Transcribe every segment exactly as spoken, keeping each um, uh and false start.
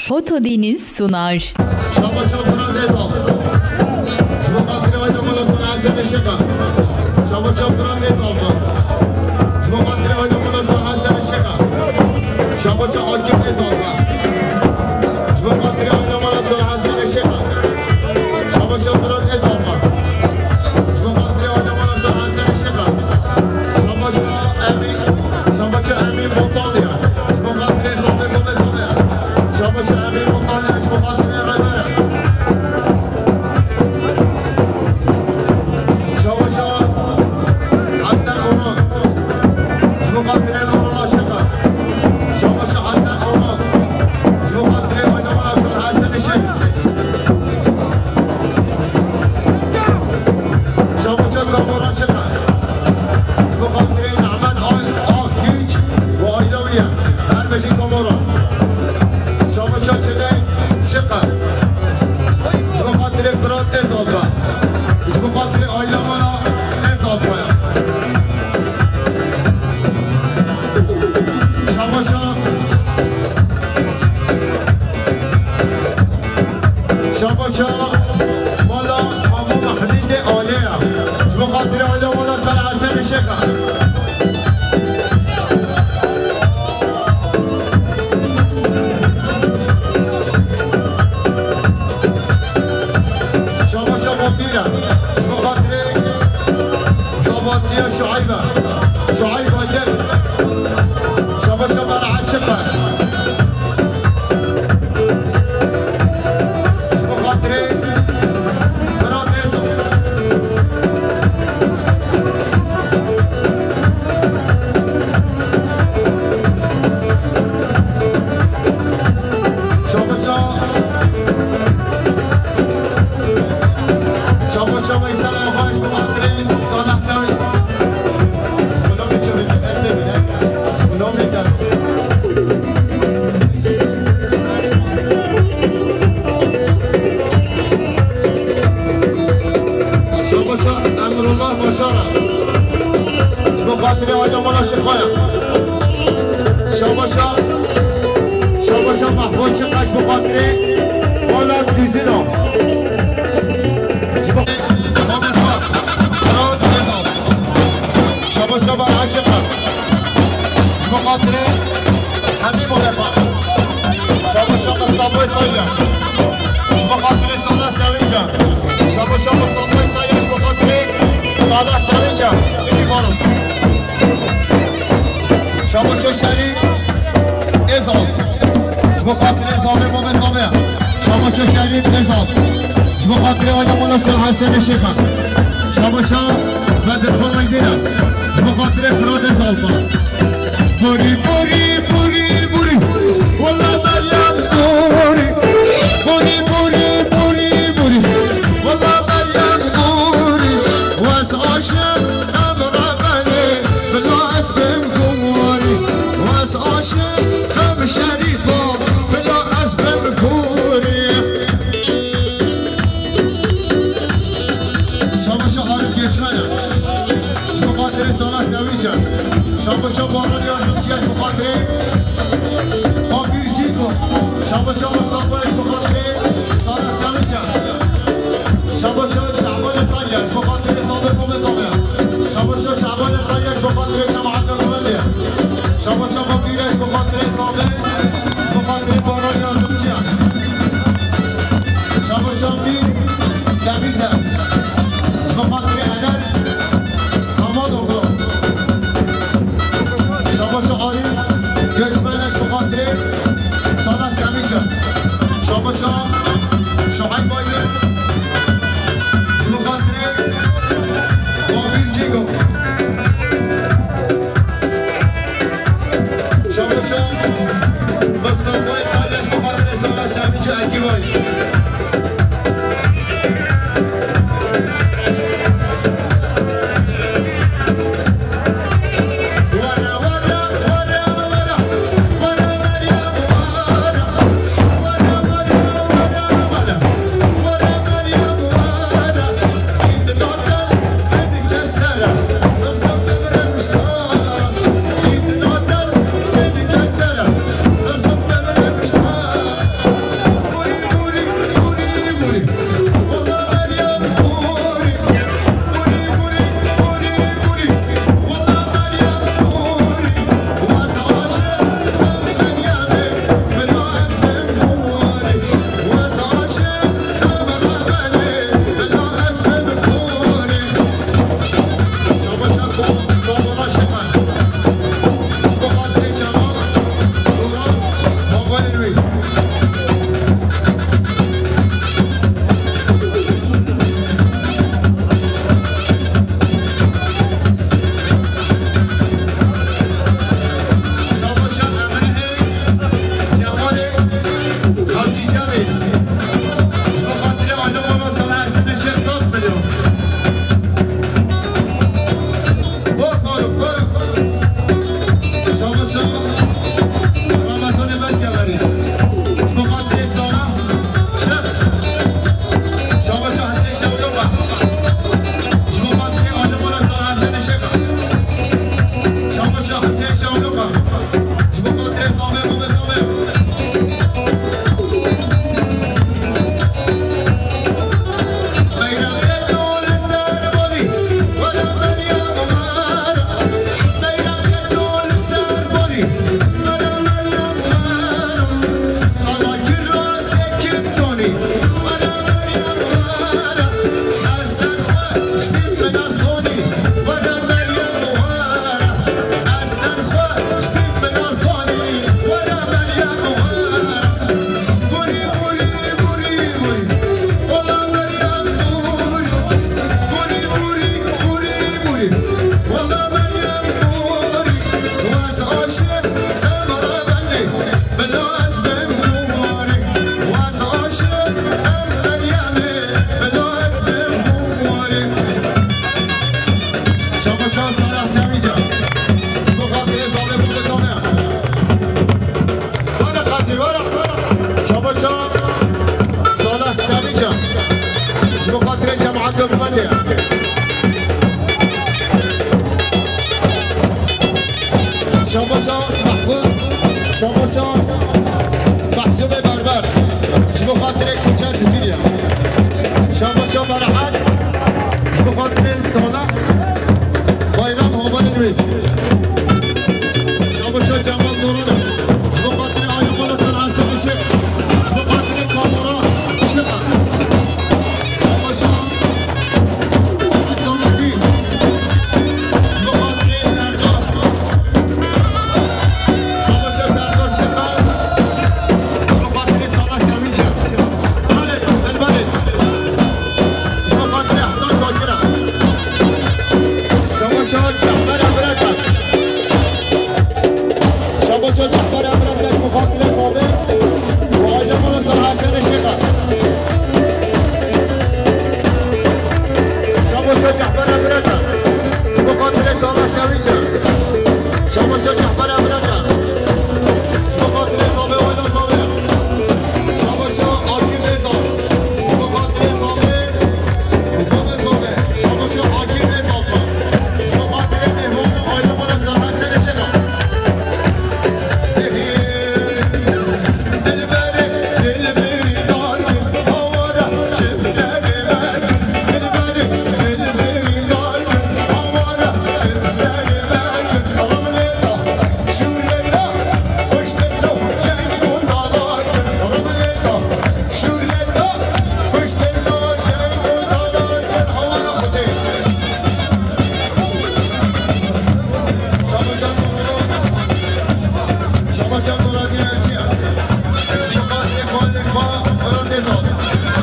Foto Deniz Sunar. Şabaşa Fırat Ezal. Ji bo xatirê Ayda Mala Sona Hesen Şêxa. Şabaşa Fırat Ezal. Ji bo xatirê Ayda Mala Sona Hesen Şêxa. Şabaşa Akif Ezal. Ji bo xatirê Ayda Mala Sona Hesen Şêxa. Şabaşa Fırat Ezal. Ji bo xatirê Ayda Mala Sona Hesen Şêxa. Şabaşa Emîn, Şabaşa Emîn Botalya. Ji bo xatirê Zafê Komê Zafê. Şabaşa Emîn Botalya, ji bo xatirê Rêber e. Şabaşa Hesen Onan. Ji bo xatirê Nurullah Şêxa. Şabaşa Hesen Onan. Ji bo xatirê Ayda Mala Sona Hesen Şêx. Şabaşa Kamera Şêxa. Ji bo xatirê Ehmed Al-, Akgüç û aîla wî ye. Her bijî Kamera. Şabaşa Çiley Şêxa. Ji bo xatirê Firat Ezal be. Ji bo xatirê aîla me ya Ezal be. Şabaşa Şabaşa mala Mamu Mehmûdê Alê ya. Ji bo xatirê Alê Mala Sona Hesen Şêxa. Şabaşa Mapîra. Ji bo xatirê Zavatiya Şuayb e. Şuayb Aydin. Şabaşa Mala Aşiq e. Ji bo xatirê Firat Ezo. Şabaşa, Şabaşa Veysel Afaş, bi xatirê Salah Sevinç. Xwedê min çi bike, ez ê bile. Xwedê min te. Şabaşa Emrullah Başara. Ji bo xatirê Ayda Mala Şêxa ya. Şabaşa, Şabaşa Mahfuz Şêxa ji bo xatirê Mala Kuzino. Ji bo Şabaşa Mala Şêxa. Ji bo xatirê Hemî Molefa. Şabaşa Mustafa Tayya. Ji bo xatirê Sala Sevinca. Şabaşa Mustafa Tayya, ji bo xatirê Sala Sevinca. Ecî xanim. Şabaşa Şerîf Ezal. Ji bo xatirê Zavê Mamê Zavê. Şabaşa Şerîf Ezal. Ji bo xatirê Ayda Mala Sona Hesen Şêxa. Şabaşa Bedirxan Aydin e. Ji bo xatirê Firat Ezal be. Borî, borî, borî, borî. Wela Meryem borî. Borî, borî, borî, borî. Wela Meryem borî. Wez aşiq em rebenê, bila ez bim gorî. Wez aşiq em Şerîfa, bila ez bim gorî. Şabaşa Arif Geçmen e. Ji bo xatirê Sala Sevinç e. Şabaşa Baran Yardımcı e, ji bo xatirê Babîr Cîko. Şabaşa Mustafa e, ji bo xatirê Sala Sevinç e. Şabaşa Şaban Tayya, ji bo xatirê Sabê Komê Sabê. Şabaşa Şaban Tayya, ji bo xatirê cemaeta Guvendê. Şabaşa Babîr e, ji bo xatirê Sabê, ji bo xatirê Baran Yardımcı e. Şabaşa Mîr Temîz e. Ji bo xatirê Enes Kamaloglu. Şabaşa Arîf Göçmen e, ji bo xatirê Sala Semî e. Şabaşa Şuayb Aydin. Ji bo xatirê Babîr Cîgo. Şabaşa Mustafa Tayya, ji bo xatirê Sala Şabaşa Mehbûb, Şabaşa Mehsûbê Berber, ji bo xatirê Kûçer Cizîrê. Şabaşa Merahat, ji bo xatirê Salih, Bayram Havanên wê. Şabaşa Cemal Moran, ji bo xatirê Aydoğan Hasan Hasan Işık, ji bo xatirê Kamora Işık. Şabaşa Şabaşa Cafer Emre, Keşf Fatile Sabi, Aile Mola Sar Hasan Şeker. Şabaşa Cafer Emre, Fatile Sala Sevinci. Şabaşa Cafer Emre, Fatile Sabi, Aile Sabi. Şabaşa Akif Ezan, Fatile Sabi, Sabi Sabi. Şabaşa Akif Ezan, Fatile Mehmet, Aile Mola Sar Hasan Şeker.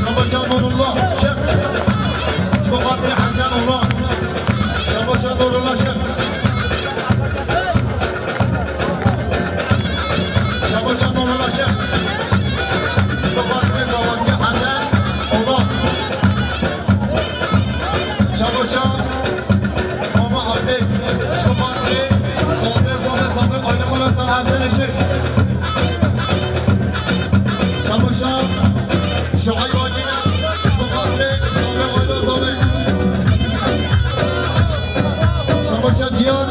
Şabaşa Nurullah Şek. Ji bo xatirê Hesen Oğlan. Şabaşa Nurullah Şek. Şabaşa Nurullah Şek. Ji bo xatirê Zalakî Hesen Oğlan. Şabaşa Baba Abdê, ji bo xatirê Sabê, Babê Sabê, Aile Mola Sar Hasan Işık. Şabaşa Şuayb Agîna, ji bo xatirê Sabê, Aile Sabê. Şabaşa Diyar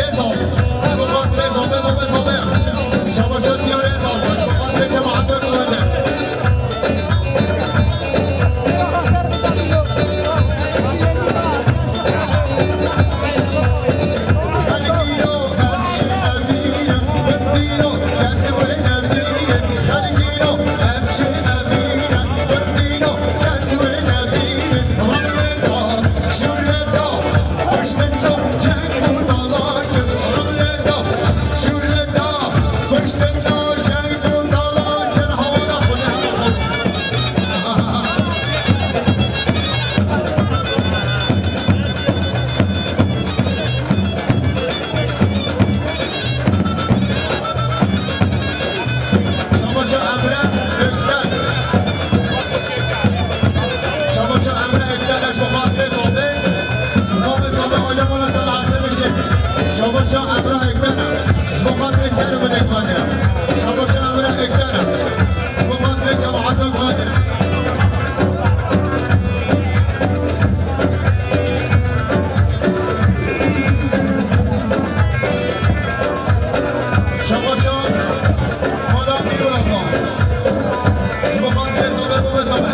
Êzal, ji bo xatirê Sabê, Babê Sabê. Şabaşa Diyar Êzal, ji bo xatirê cemaetê Kurmanê. Şabaşa Emre Ökten. Şabaşa Emre Ökten, ji bo xatirê Sabê. Babê Sabê, Aile Mola Sar Hasan Işık. Şabaşa Emre Ökten. Ji bo xatirê ser û binê Kurmanê. Şabaşa Emre Ökten. Ji bo xatirê cemaeta Kurmanê. Şabaşa Mala Pîr Welaxan. Ji bo xatirê Sabe, Bobe Sabe.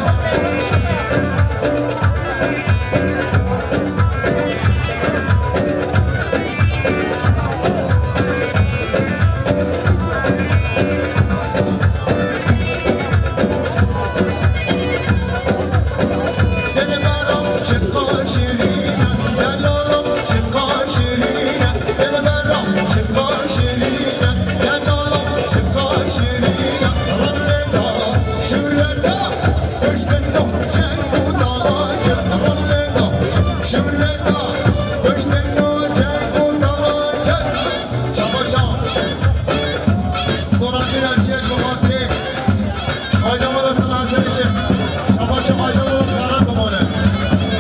Şabaşa. Bo randîna çêj bi xatirê Aydemola Sal Hasenê Şêx. Şabaşa Aydemola Kara Domone.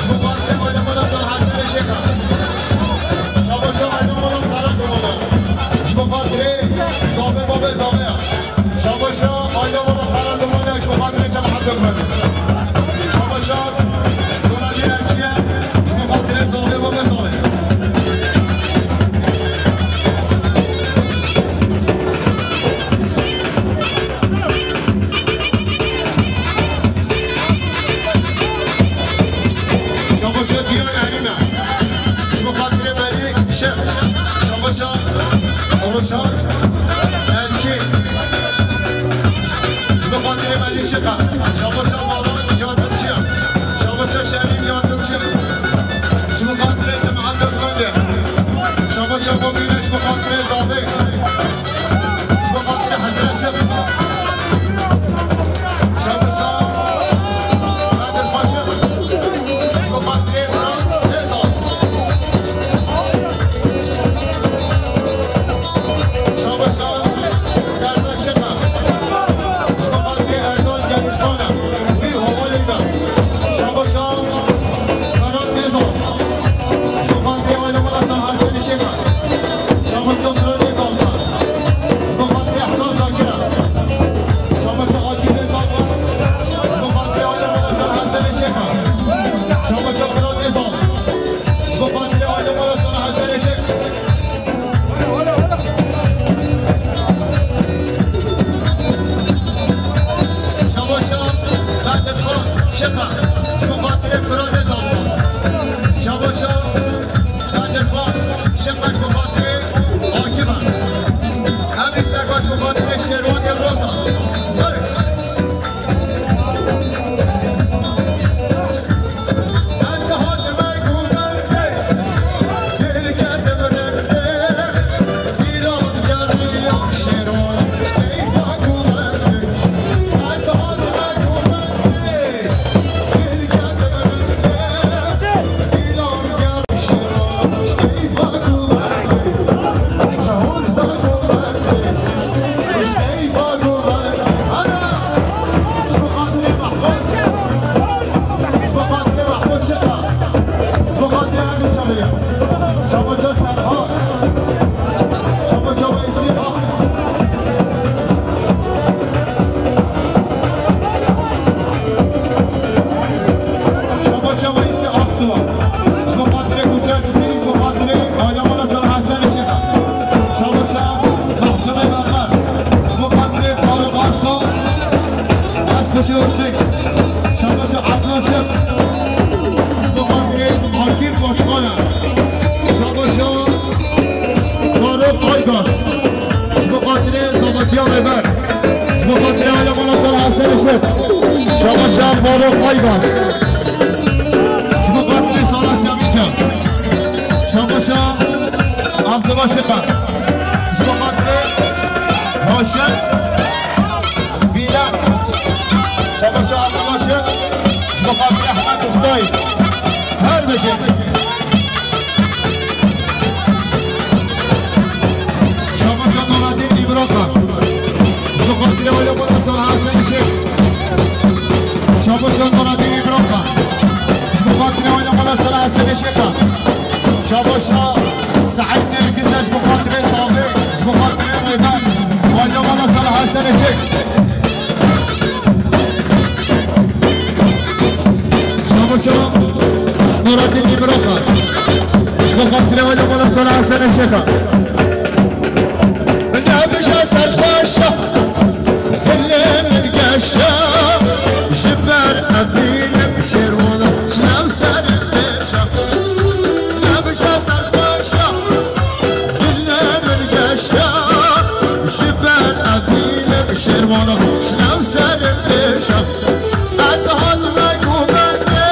Ji bo xatirê Aydemola Sal Hasenê Şêx. Şabaşa Aydemola Kara Domone. Ji bo xatirê Zabe Babe Zabe ya. Şabaşa Aydemola Kara Domone. Ji bo xatirê cemaet Domone. Şabaşa. Bo randîna Xatirê Melî Şixa, Şabaşa Baran Yardımcı, Şabaşa Şerîf Yardımcı, ji bo xatirê cemaeta Gulê, Şabaşa Bobîne, ji bo xatirê Zavê, ji bo xatirê Hesen Şix, Şabaşa Nadir Xaşiq, ji bo xatirê Firat Dêzal. Şabaşa Selma Şixa. Ji bo xatirê Erdal Genişkana. Wî hevalê de. Şabaşa Ferhat Dêzal. Ji bo xatirê Alemana Sal Hesen Şixa. Şabaşa Ferhat Dêzal. Ji bo xatirê Ehsan Zakira. Şabaşa Akif Dêzal. Ji bo xatirê Alemana Sal Hesen Şixa. Şabaşa Ferhat Dêzal. Ji bo xatirê Alemana Sal Hesen Şixa. Şabaşa Nadir Xan Şixa, ji bo xatirê Firatê Zalma. Şabaşa Nadir Xan Şixa, ji bo xatirê Akif e. Em îsteka ji bo xatirê Şêrwanê Roza. Bere. Şabaşa Weysî Aksuwa. Ji bo xatirê Kuçer Cizîrî, ji bo xatirê Alemana Sal Hesen Şêxa. Şabaşa Mahsumê Berber. Ji bo xatirê Faruk Aksuwa. Eskişehir Tek. Şabaşa Abdullah Şef. Ji bo xatirê Akif Başkaya. Şabaşa Faruk Aygar. Ji bo xatirê Zavatiya Rêber. Ji bo xatirê Alemana Sal Hesen Şef. Şabaşa Faruk Aygar. Ji bo xatirê Sala Semîca. Şabaşa Abdullah Şixa. Ji bo xatirê Haşim Bîlan. Şabaşa Abdullah Şif. Ji bo xatirê Ehmed Uxtay. Her bijî. Şabaşa Nuradîn Îmraka. Ji bo xatirê Alemana Sal Hesen Şêx. Şabaşa Nuradîn Îmraka. Ji bo xatirê Alemana Sal Hesen Şêxa. Şabaşa Seîd Nergiz e ji bo xatirê Zavê, ji bo xatirê Rêber, Alemana Sal Hesen Şêx. Şabaşa Nuradîn Îmraka. Ji bo xatirê Alemana Sal Hesen Şêxa. Nebije serxweşa. Dilê min geşa, ji ber evînim Şêrwana, şinev ser pêşa. Nebije serxweşa, dilê min geşa, ji ber evînim Şêrwana, şinev ser pêşa. Ez hatime govendê,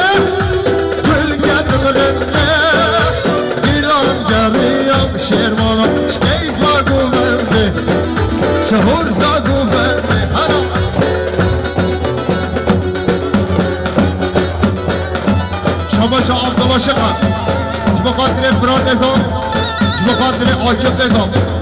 gul gedim rindê, dîlan geriyam Şêrwana, ji keyfa govendê. Şehor zago berde hara. Şabaşa Abdullah Şixa. Ji bo xatirê Firat Ezan. Ji bo xatirê Akif Ezan.